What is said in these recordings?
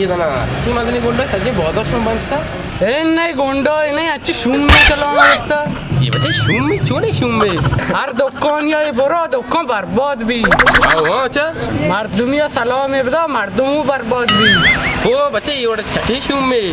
اے دنا چی مزنی گنڈا سجے بازار شما بنتا؟ اے نہیں گنڈا، اے نہیں اچھی شوم میں چلا مانتا۔ اے بچے شوم میں چونے شوم میں؟ ہر دکان یا اے برا دکان برباد بی۔ او ہاں، اچھا۔ مردمی سلام بدا، مردم برباد بی۔ او بچے، اے وڑا چٹے شوم میں۔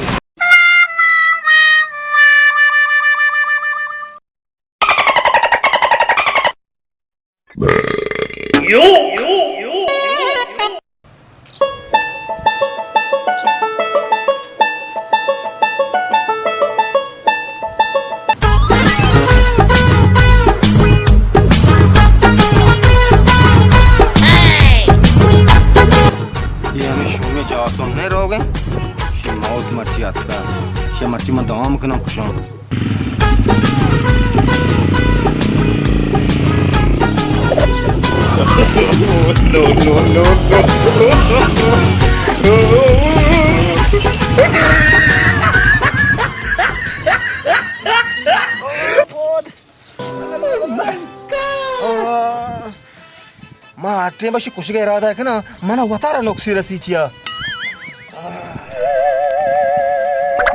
اے ہمے شومیں جاسم نہ روگ ءَ؟ شے موت مرچی اتکا۔ شے مرچی من دوام کناں کشاں۔ ما ہر ٹیم اشی کشگ ءِ ارادہ کناں، منا وتارا نقصی رسی چیا۔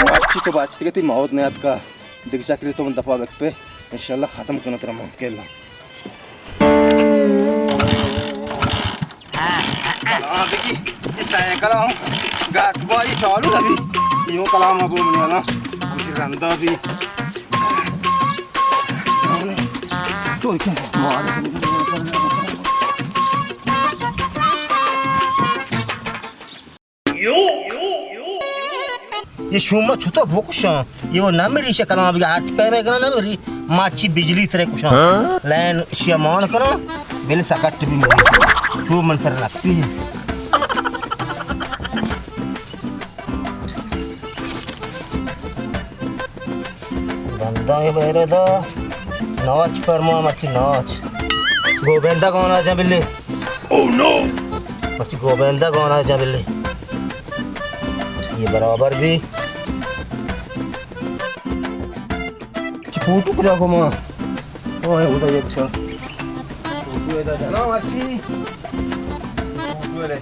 مرچی تو بچتگے، تئی موت نیاتکا۔ دگہ چکرے تو من دپا بکپے، انشاءاللہ ختم کناں ترا من کلا۔ ہاں، بگی، اے سائیکل ہم گاٹ بائی چالو نبی۔ یوں کلام ابو منی والا، ہمشی رندا بی۔ تو کیا؟ اے شوما چتو بکشاں؟ اے و نہ مری، شے کلام بگی ہرچ پیمے کناں نہ مری۔ مرچی بجلی ترے کشاں۔ لین شی مان کناں، بل سکٹ بی مری۔ چو من سر لگتی۔ بنداں اے بیرے دا، ناچ پرما مرچی ناچ۔ گوبندہ گانا جاں بلے۔ Oh no! مرچی گوبندہ گانا جاں بلے۔ اے برابر بی۔ چی فوٹو کجا گما؟ اوہ، ادا یک چا۔ فوٹو ادا جانا مرچی۔ فوٹو ادا۔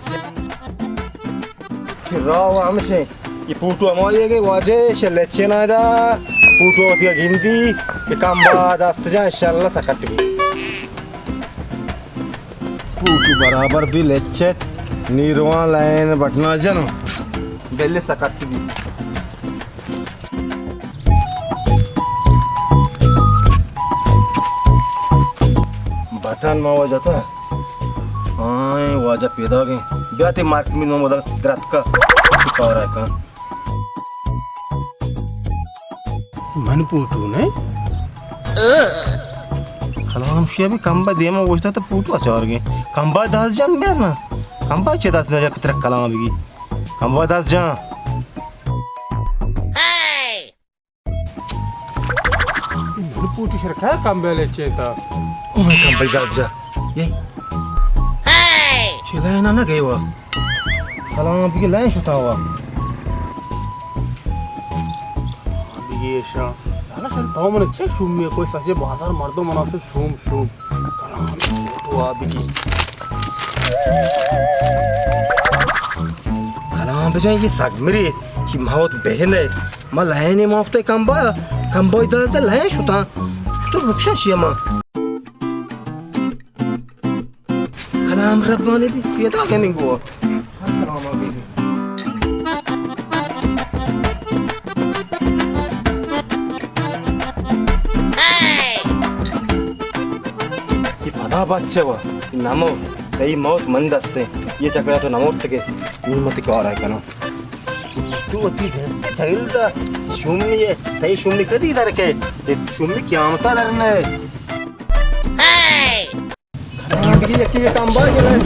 راہ ہمشے۔ اے پوٹو ہمائی کہ واجہ شے لچے نہ دا۔ پوٹو وتی گندی کہ کمبا دست جان، انشاءاللہ سکٹ بی۔ پوٹو برابر بی لچت، نیروان لائن بٹنا جنو۔ بلے سکٹ بی۔ بٹن ما واجہ تا۔ ہاں، واجہ پیدا گئے۔ بیا تے مارک میں نمودا دراتکا۔ کارا کن۔ من پوٹو نے؟ کلام شی ابھی کمبا دیما گوشتا تو پوٹو اچار گئے۔ کمبا دست جان بیا نا۔ کمبا چے دست نہ جا کترا کلام بگی۔ کمبا دست جان۔ من پوٹی شر کھا کمبل چیتا۔ او میں کمبل گاجا۔ یہ۔ شلائنا نہ گئے وا۔ سلام آپ کے لائن شتا وا۔ یہ شا۔ لالا شر تو من چے شوم میں کوئی سچے بازار مردم منا سے شوم شوم۔ تو آبگی۔ کلام بجان یہ سگ مری، یہ موت بہن ہے۔ ما لائن ما وقت کمبا، کمبا دازا لائن شتا۔ تو رخصت شی ما۔ کلام ربانی بھی پیدا کمی گو۔ یہ پدا بچہ وا، نمو، تئی موت من دستے، یہ چکرا تو نمورت کے، نی مت کار ہے کنا۔ تو وتی دست چگل دا، شومی ہے، تئی شومی کدی در کے، یہ شومی قیامتا در نہ۔ یکی یکی کمبا جنن۔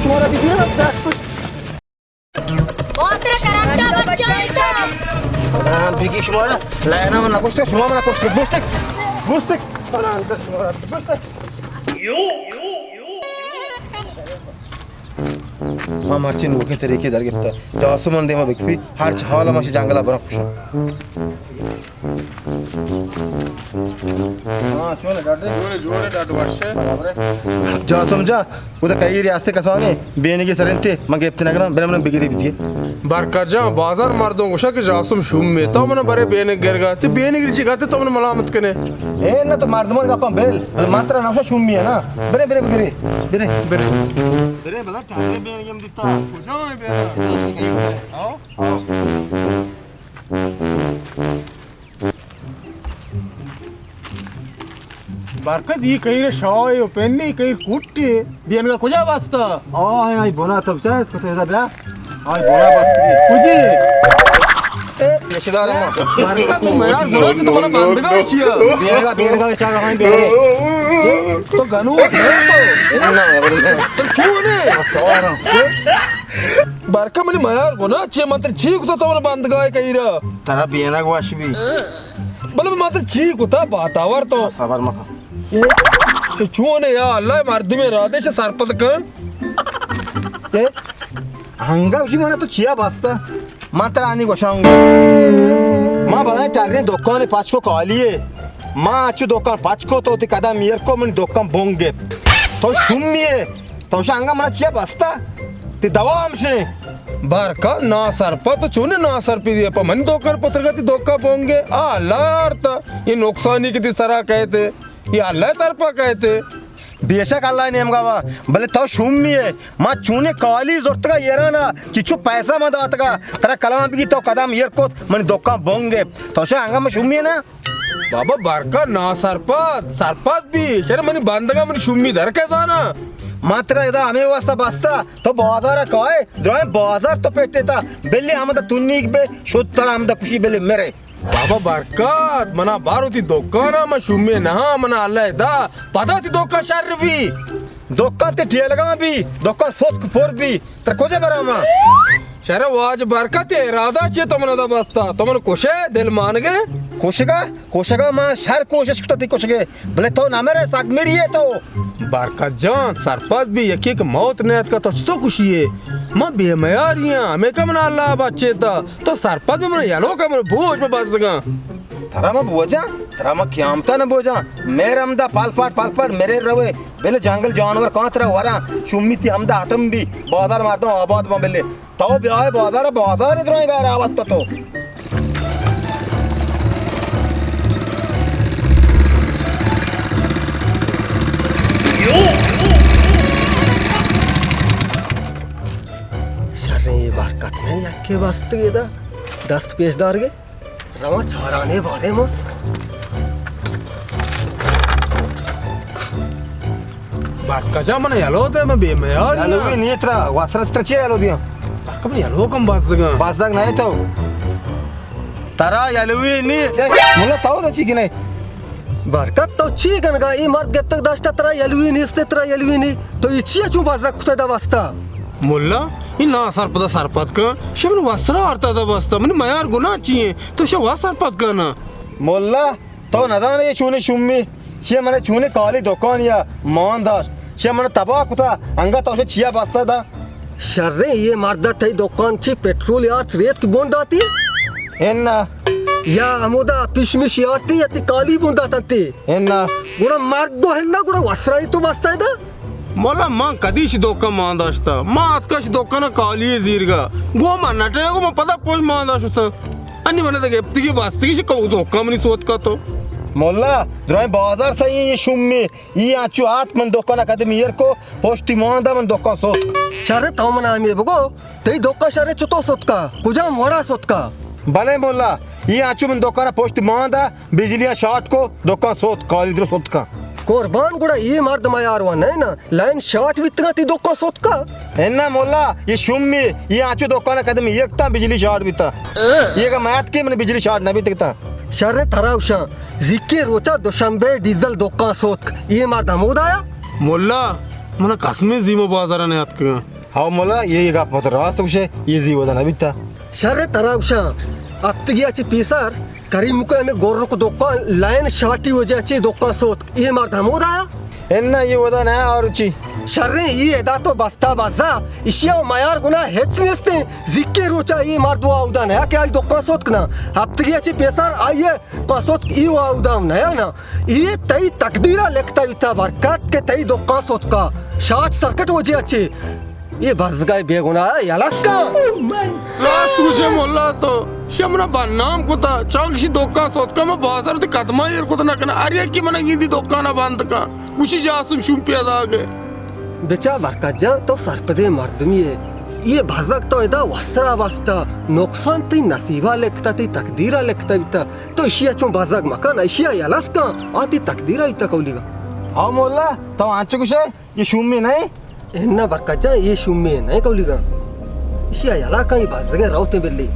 شمارا بگیرم۔ باتر کرنٹا بچائیتا۔ ہاں، بگی شمارا لائنا من نکشتے، شما من نکشتے، بوشتے، بوشتے۔ ہاں، اندر شمارا بوشتے۔ ما مرچی نوکیں طریقے در گپتا۔ جاسم من دیما بکپی، ہر چ حال ما شی جنگلا برا کشا۔ ہاں، چون ڈاڈے؟ جوڑے، جوڑے، ڈاڈ وش ہے۔ جاسم جا، او تو کئی ریاستے کسانے، بینگی سرنتے، من گپت نگران، بلے من بگری بیتی۔ برکت جان، بازار مردم گوشا کہ جاسم شوم میں، تو من برے بینگ گرگا، تی بینگ ریچی گاتے تو من ملامت کنے۔ اے نہ تو مردمان گپاں بیل، بلے من ترا نوشا شوم میں نا۔ برے، برے، برے، برے۔ برے۔ برے، بلا چاہے بینگ ہم دیتا۔ کجا ہے بینگ؟ ہاں؟ ہاں۔ برکت، ای کہیر شاہ و پنی کہیر کوٹی، بینگا کجا بستا؟ آہ، آئی بنا تب چاہت کتے دا بیا۔ آئی بنا بستی۔ کجی؟ اے، رشتہ دار ما۔ برکت، تو میار بنا چھ تو بنا بندگا چیا؟ بینگا، بینگا چا رہا ہے بینگا۔ تو گنو ہے تو۔ نہ، نہ۔ تو کیوں نے؟ برکت، منی میار گناہ چیے؟ من تر چی کتا تو من بندگاہ کہیرا؟ ترا بینگ وش بی۔ بلے من تر چی کتا باتاور تو؟ صبر مکن۔ اے، چہ چون یا اللہ، مردمے را دے چہ سرپد کن۔ اے، ہنگا گوشی منا تو چیا بستا؟ من ترا آنی گوشاں گو۔ ما بلائیں ٹریں دکان پچ کو کالی ہے۔ ما اچو دکان پچ کو تو تی قدم ایر کو من دکان بونگ گپت۔ تو شومی ہے۔ تو شا انگا منا چیا بستا؟ تی دوا ہمشے۔ برکت، نا سرپد، تو چونے نا سرپدی پا منی دکان پترگا تی دکان بونگے؟ آ اللہ آرتا، یہ نقصانی کہ تی سرا کہتے، یہ اللہ طرفا کہتے۔ بے شک اللہ نیمگا وا، بلے تو شومی ہے۔ ما چونے کالی زرتگا ایرانا، چچو پیسہ ما داتگا، ترا کلام بگی تو قدم ایر کت، منی دکان بونگے۔ تو شا انگا ما شومی ہے نا؟ بابا برکت، نا سرپد، سرپد بی، شر منی بندگا منی شومی در کئے زانا۔ ما ترا ادا ہمے واسطہ بستا، تو بازار کائے، درائیں بازار تو پیٹے تا، بلی ہمدا تنیگ بے، شد ترا ہمدا کشی بلی مرے۔ بابا برکت، منا بار وتی دکانا، من شومی نہاں، منا اللہ دا، پدا تی دکان شر بی۔ دکان تے ٹیلگاں بی، دکان سوتک پر بی، ترا کجا برا ما؟ شر واج برکت، ارادہ چے تو من دا بستا، تو من کشے، دل مانگے؟ کشگا؟ کشگا ما شر کوشش کتا تی کشگے، بلے تو نہ مرے، سک مری ہے تو۔ برکت جان، سرپد بی، یکی کہ موت نیت کا تو چتو کشی ہے؟ ما بے میاری ہاں، ہمیں کا من اللہ بچے تا، تو سرپد بی، من یلو کا من بوج میں بزگاں۔ ترا ما بوجاں؟ ترا ما قیامتا نہ بوجاں۔ میر ہمدا پل پاٹ، پل پاٹ، میرے روے۔ بلے جنگل جانور کاں ترا وراں۔ شومی تی ہمدا ختم بی۔ بازار مردم آباد باں بلے۔ تو بیائے بازار، بازار درائیں گار آباد تو تو۔ شریں یہ برکت نے یکے بستگے دا۔ دست پیش دارگے۔ رواں چارانے بارے ما۔ برکت جان من یلو دے، من بے میاری ہاں۔ یلو بھی نہیں ترا، واسرت ترا چی یلو دیاں؟ برکت من یلو کم بزگاں۔ بزگ نہیں تو۔ ترا یلوی نہیں۔ اے، ملا تو دا چی کنے؟ برکت تو چی کنگا؟ ای مرد گپتگ داشتا ترا یلوی نیست، ترا یلوی نہیں۔ تو ای چی چون بزگ کتے دا واسطہ؟ ملا، ای نا سرپدا سرپد کن، شہ من وسرا آرتا دا بستا، من میار گناہ چی ہیں؟ تو شہ وا سرپد کن۔ ملا، تو ندانے یہ چونی شمی، شہ من چونی کالی دکان یا مان داشت، شہ من تباہ کتا، انگا تو شہ چیا بستا دا؟ شریں یہ مرد تئی دکان چی پٹرول یارت ریت کی بون داتی؟ انا۔ یا ہمودا پیشمش یارتی یا تی کالی بون داتنتی؟ انا۔ گڑا مرد دو ہننا گڑا وسرائی تو بستا دا؟ مولا، من کدی شی دکان مان داشتا؟ ما اتکا شی دکان کالی زیرگا۔ گو من نٹے گو من پدا پوش مان داشتا۔ انی من دا گپتگی بستگی شی کو دکان منی سوت کا تو۔ مولا، درائیں بازار سہی یہ شمی۔ ای انچو آت من دکان قدم ایر کو، پشتی ماندا من دکان سوت۔ شر تو من ہمے بگو، تئی دکان شر چتو سوتکا؟ کجام وڑا سوتکا؟ بلے مولا، ای انچو من دکان پشتی ماندا، بجلی شارٹ کو، دکان سوت، کالی درو سوتکا۔ قربان گڑا ای مرد میار و نہ نا، لائن شارٹ بیتگا تی دکان سوتکا؟ انا مولا، یہ شمی، یہ انچو دکان قدم ایر کتا بجلی شارٹ بیتا۔ یہ کا میات کے من بجلی شارٹ نہ بیتگتا۔ شر ترا گوشاں، زیکیں روچا دوشنبے ڈیزل دکان سوتک، یہ مرد ہمودایا؟ ملا، من قسمیں زیمو بازارا نیاتکگاں۔ ہاو ملا، یہ گپ تو راست گوشے، یہ زی ودا نبیتا۔ شر ترا گوشاں، اتگیا چی پیسر، کریم کو ہمیں گورک دکان لائن شاٹی وجہ چی دکان سوتک، یہ مرد ہمودایا؟ اناں، اے اودا نیا آ روچی۔ شریں، اے ادا تو بستا بزا، اشیا و میار گنا ہچ نیستیں۔ زیکے روچا اے مرد و اودا نیا کہ آئی دکان سوت کنا۔ ہفتگی چی پیسر آئی دکان سوت، اے و اودا نیا نا۔ اے تئی تقدیرا لکھتا بیتا برکت کہ تئی دکان سوت کا۔ شارٹ سرکٹ وجہ چی؟ اے بزگائے بے گناہ یلس کن۔ راست گوشے مولا تو، شمنا بدنام کتا، چانکہ شی دکان سوت کا، ما بازار تے قدمہ ایر کت نہ کنا، ہر یکی منا گندی دکانا بند کن۔ گوشی جاسم شوم پیدا گئے۔ بچا برکت جان، تو سرپدیں مردمی ئے۔ اے بزگ تو ادا وسرا بستا، نقصان تئی نصیبا لکھتا، تئی تقدیرا لکھتا بیتا۔ تو اشیا چون بزگ مکن، اشیا یلس کن، آ تئی تقدیرا بیتا کولیگا۔ ہاں مولا، تو انچو گوشے، اے شومے نہ ایں؟ اناں برکت جان، اے شومے نہ ایں کولیگا۔ اشیا یلا کن، اے بزگیں روتیں بلی۔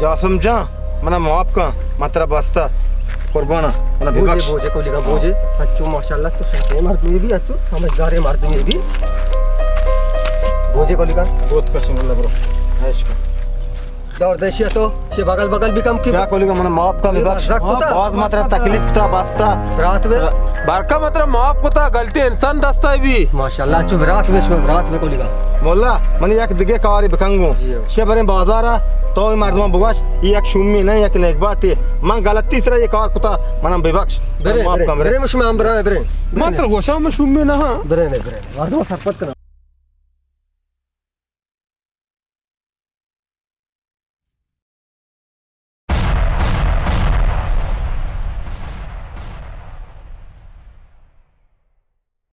جاسم جان، منا معاف کن، من ترا بستا قربانا، منا بوجے، ببخش۔ بوجے کولیگا، بوجے۔ انچو ماشاءاللہ تو سچیں مردمے بی، انچو سمجھداریں مردمے بی۔ بوجے کولیگا۔ گوت کشم اللہ برو۔ عیش کن۔ دور دے اشیا تو، اشیا بغل بغل بکن کہ۔ بیا کولیگا، منا معاف کن، اے ببخش۔ بزگ کتا۔ باز ما ترا تکلیف کتا بستا۔ برات بے۔ برکت، ما ترا معاف کتا، غلطی انسان دستا بی۔ ماشاءاللہ، انچو برات بے، شما برات بے کولیگا۔ مولا، من یک دگہ کارے بکن گوں۔ جی ہو۔ شے بریں بازارا، تو اے مردمان بگوش، اے یک شومے نہ، یک نیک باتے۔ من غلطی سرا اے کار کتا، منا ببخش۔ برے، معاف برے، کن، برے۔ برے، شما ہم برا، برے۔ من ترا گوشاں، من شومے نہ ہاں۔ برے نے، برے۔ مردمان سرپد کنا۔